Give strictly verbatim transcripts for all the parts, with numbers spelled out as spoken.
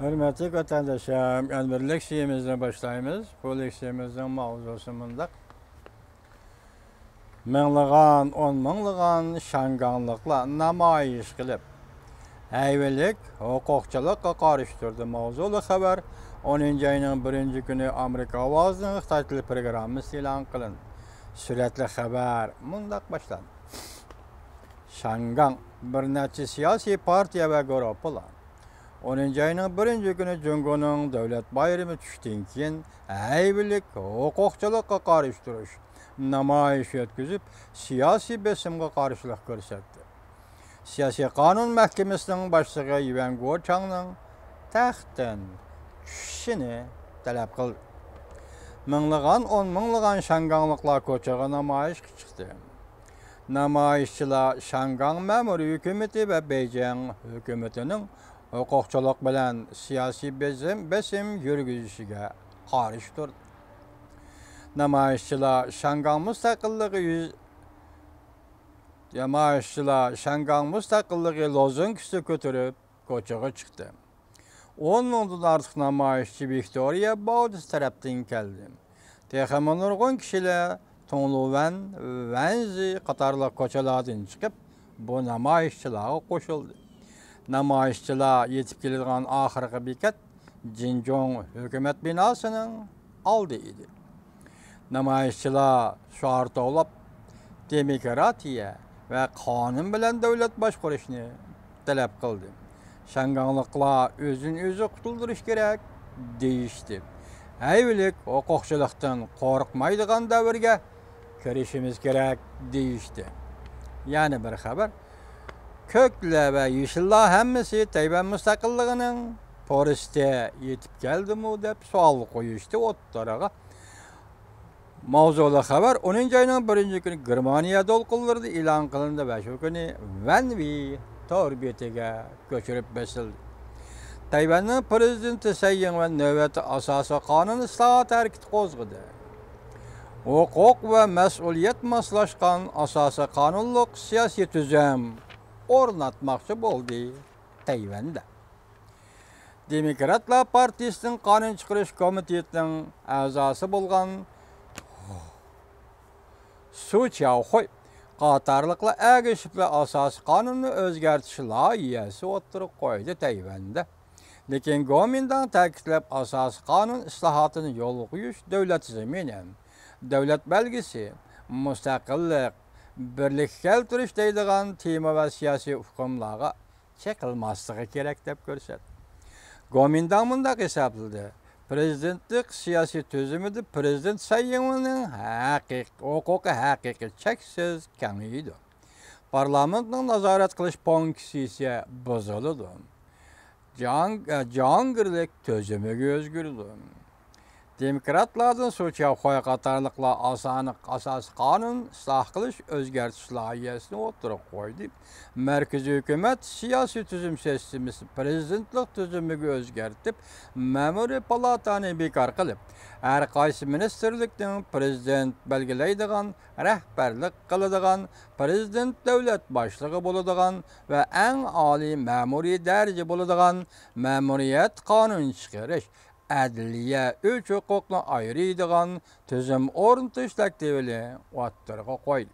ھۆرمەتلىك ۋەتەنداشلار، يەنە بىر لېكسىيەمىزنى باشلايمىز. بۇ لېكسىيەمىزنىڭ ماۋزۇسى مۇنداق. مىڭلىغان، ئون مىڭلىغان شياڭگاڭلىقلار نامايىش قىلىپ، ھەيۋىلىك ھوقۇقچىلىققا قارشى تۇردى. ماۋزۇلۇق خەۋەر ئونىنچى ئاينىڭ بىرىنچى كۈنى ئامېرىكا ئاۋازىنىڭ خىتاي تىلى پروگراممىسىدا ئېلان قىلىندى. سۈرەتلىك خەۋەر مۇنداق باشلاندى. شياڭگاڭ بىر نەچچە سىياسىي پارتىيە ۋە گۇرۇپپىلار ئونىنچى ئاينىڭ بىرىنچى كۈنى جۇڭگونىڭ دۆلەت بايرىمى چۈشتىن كېيىن ھەيۋىلىك ھوقۇقچىلىققا قارشى تۇرۇش نامايىشى ئۆتكۈزۈپ، سىياسىي بېسىمغا قارشىلىق كۆرسەتتى. سىياسىي قانۇن مەھكىمىسىنىڭ باشلىقى يۈەن گوچاڭنىڭ تەختتىن چۈشۈشىنى تەلەپ قىلدى. مىڭلىغان، ئون مىڭلىغان شياڭگاڭلىقلار كوچىغا نامايىشقا چىقتى. نامايىشچىلار شياڭگاڭ مەمۇرىي ھۆكۈمىتى ۋە بېيجىڭ ھۆكۈمىتىنىڭ ھوقۇقچىلىق بىلەن سىياسىي بېزىم-، بېسىم يۈرگۈزۈشىگە قارشى تۇردى. نامايىشچىلار شياڭگاڭ مۇستەقىللىقى يۈز-، نامايىشچىلار شياڭگاڭ مۇستەقىللىقى لوزۇنكىسىنى كۆتۈرۈپ، كوچىغا چىقتى. ئون مىڭدىن ئارتۇق نامايىشچى ۋىكتورىيە باغچىسى تەرەپتىن كەلدى. تېخىمۇ نۇرغۇن كىشىلەر تۇڭلۇۋەن، ۋەنزى قاتارلىق كوچىلاردىن چىقىپ، بۇ نامايىشچىلارغا قوشۇلدى. نامايىشچىلار يېتىپ كېلىدىغان ئاخىرقى بېكەت جىنجۇڭ ھۆكۈمەت بىناسىنىڭ ئالدى ئىدى. نامايىشچىلار شوئار توۋلاپ، دېموكراتىيە ۋە قانۇن بىلەن دۆلەت باشقۇرۇشنى تەلەپ قىلدى. شياڭگاڭلىقلار ئۆزىنى ئۆزى قۇتۇلدۇرۇش كېرەك دېيىشتى. ھەيۋىلىك ھوقۇقچىلىقتىن قورقمايدىغان دەۋرگە كىرىشىمىز كېرەك دېيىشتى. يەنە بىر خەۋەر. كۆكلەر ۋە يېشىللار ھەممىسى تەيۋەن مۇستەقىللىقىنىڭ پۇرسىتى يېتىپ كەلدىمۇ دەپ سوئال قويۇشتى ئوتتۇرىغا. ماۋزۇلۇق خەۋەر ئونىنچى ئاينىڭ بىرىنچى كۈنى گېرمانىيە دولقۇنلىرىدا ئېلان قىلىندى ۋە شۇ كۈنى ۋەنۋى تور بېتىگە كۆچۈرۈپ بېسىلدى. تەيۋەننىڭ پىرېزىدېنتى سەي يىڭۋېن نۆۋەتتە ئاساسىي قانۇن ئىسلاھاتى ھەرىكىتى قوزغىدى. ھوقۇق ۋە مەسئۇلىيەت ماسلاشقان ئاساسىي قانۇنلۇق سىياسىي تۈزۈم ئورناتماقچى بولدى تەيۋەندە. دېموكراتلار پارتىيىسىنىڭ قانۇن چىقىرىش كومىتېتىنىڭ ئەزاسى بولغان سۇ چياۋخۇي قاتارلىقلار ئەگىشىپلا ئاساسىي قانۇننى ئۆزگەرتىش لايىھەسى ئوتتۇرىغا قويدى تەيۋەندە. لېكىن گومىنداڭ تەكىتلەپ، ئاساسىي قانۇن ئىسلاھاتىنى يولغا قويۇش دۆلەت زېمىنى، دۆلەت بەلگىسى، مۇستەقىللىق، بىرلىككە كەلتۈرۈش دەيدىغان تېما ۋە سىياسىي ئۇقۇملارغا چېقىلماسلىقى كېرەك دەپ كۆرسەتتى. گومىنداڭ مۇنداق ھېسابلىدى، پىرېزىدېنتلىق سىياسىي تۈزۈمىدە پىرېزىدېنت سەي يىڭۋېننىڭ ھەقىق-، ھوقۇقى ھەقىقىي چەكسىز كېڭىيىدۇ. پارلامېنتنىڭ نازارەت قىلىش فۇنكسىيىسى بۇزۇلىدۇ. جاھان-، جاھانگىرلىك تۈزۈمىگە ئۆزگىرىدۇ. دېموكراتلاردىن سۇ چياۋخۇي قاتارلىقلار ئاسانلىق ئاساسىي قانۇن ئىسلاھ قىلىش ئۆزگەرتىش لايىھەسىنى ئوتتۇرىغا قويدى. مەركىزىي ھۆكۈمەت سىياسىي تۈزۈم سىستېمىسىنى پىرېزىدېنتلىق تۈزۈمىگە ئۆزگەرتىپ، مەمۇرىي پالاتانى بىكار قىلىپ، ھەر قايسى مىنىستىرلىكنىڭ پىرېزىدېنت بەلگىلەيدىغان، رەھبەرلىك قىلىدىغان، پىرېزىدېنت دۆلەت باشلىقى بولىدىغان ۋە ئەڭ ئالىي مەمۇرىي دەرىجە بولىدىغان مەمۇرىيەت قانۇن چىقىرىش، ئەدلىيە، ئۆچ ھوقۇقنى ئايرىيدىغان تۈزۈم ئورنىتىش تەكلىپىنى ئوتتۇرىغا قويدى.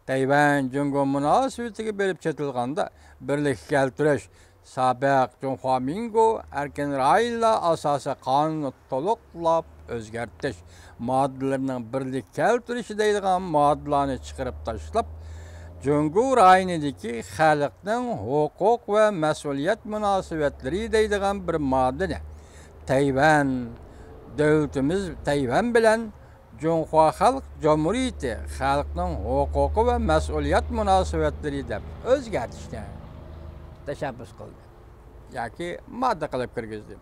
تەيۋەن جۇڭگو مۇناسىۋىتىگە بېرىپ چېتىلغاندا، بىرلىككە كەلتۈرۈش، سابىق جۇڭخۇا مىڭگو ئەركىن رايونلار ئاساسىي قانۇنىنى تولۇقلاپ ئۆزگەرتىش ماددىلىرىنىڭ بىرلىككە كەلتۈرۈشى دەيدىغان ماددىلارنى چىقىرىپ تاشلاپ، جۇڭگو رايونىدىكى خەلقنىڭ ھوقۇق ۋە مەسئۇلىيەت مۇناسىۋەتلىرى دەيدىغان بىر ماددىنى تەيۋەن دۆلىتىمىز، تەيۋەن بىلەن جۇڭخۇا خەلق جۇمھۇرىيىتى خەلقنىڭ ھوقۇقى ۋە مەسئۇلىيەت مۇناسىۋەتلىرى دەپ ئۆزگەرتىشنى تەشەببۇس قىلدى ياكى ماددا قىلىپ كىرگۈزدى.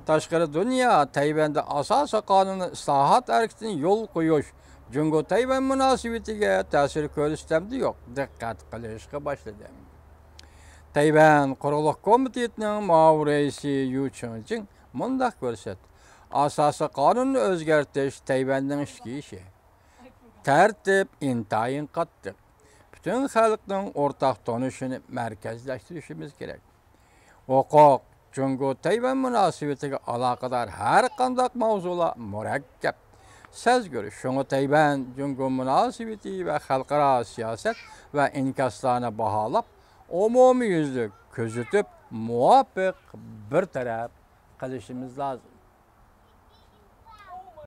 تاشقىرى دۇنيا تەيۋەندە ئاساسىي قانۇننى ئىسلاھات ھەرىكىتىنى يولغا قويۇش جۇڭگو تەيۋەن مۇناسىۋىتىگە تەسىر كۆرسىتەمدۇ يوق، دىققەت قىلىشقا باشلىدى. تەيۋەن قۇرۇقلۇق كومىتېتىنىڭ مۇئاۋىن رەئىسى يۇ چىڭجىڭ مۇنداق كۆرسەتتى، ئاساسىي قانۇننى ئۆزگەرتىش تەيۋەننىڭ ئىچكى ئىشى. تەرتىپ ئىنتايىن قاتتىق. پۈتۈن خەلقنىڭ ئورتاق تونۇشىنى مەركەزلەشتۈرۈشىمىز كېرەك. ھوقۇق، جۇڭگو تەيۋەن مۇناسىۋىتىگە ئالاقىدار ھەر قانداق ماۋزۇلار مۇرەككەپ، سەزگۈر. شۇڭا تەيۋەن جۇڭگو مۇناسىۋىتى ۋە خەلقئارا سىياسەت ۋە ئىنكاسلارنى باھالاپ، ئومۇميۈزلۈك كۆزىتىپ، مۇۋاپىق بىر تەرەپ قىلىشىمىز لازىم.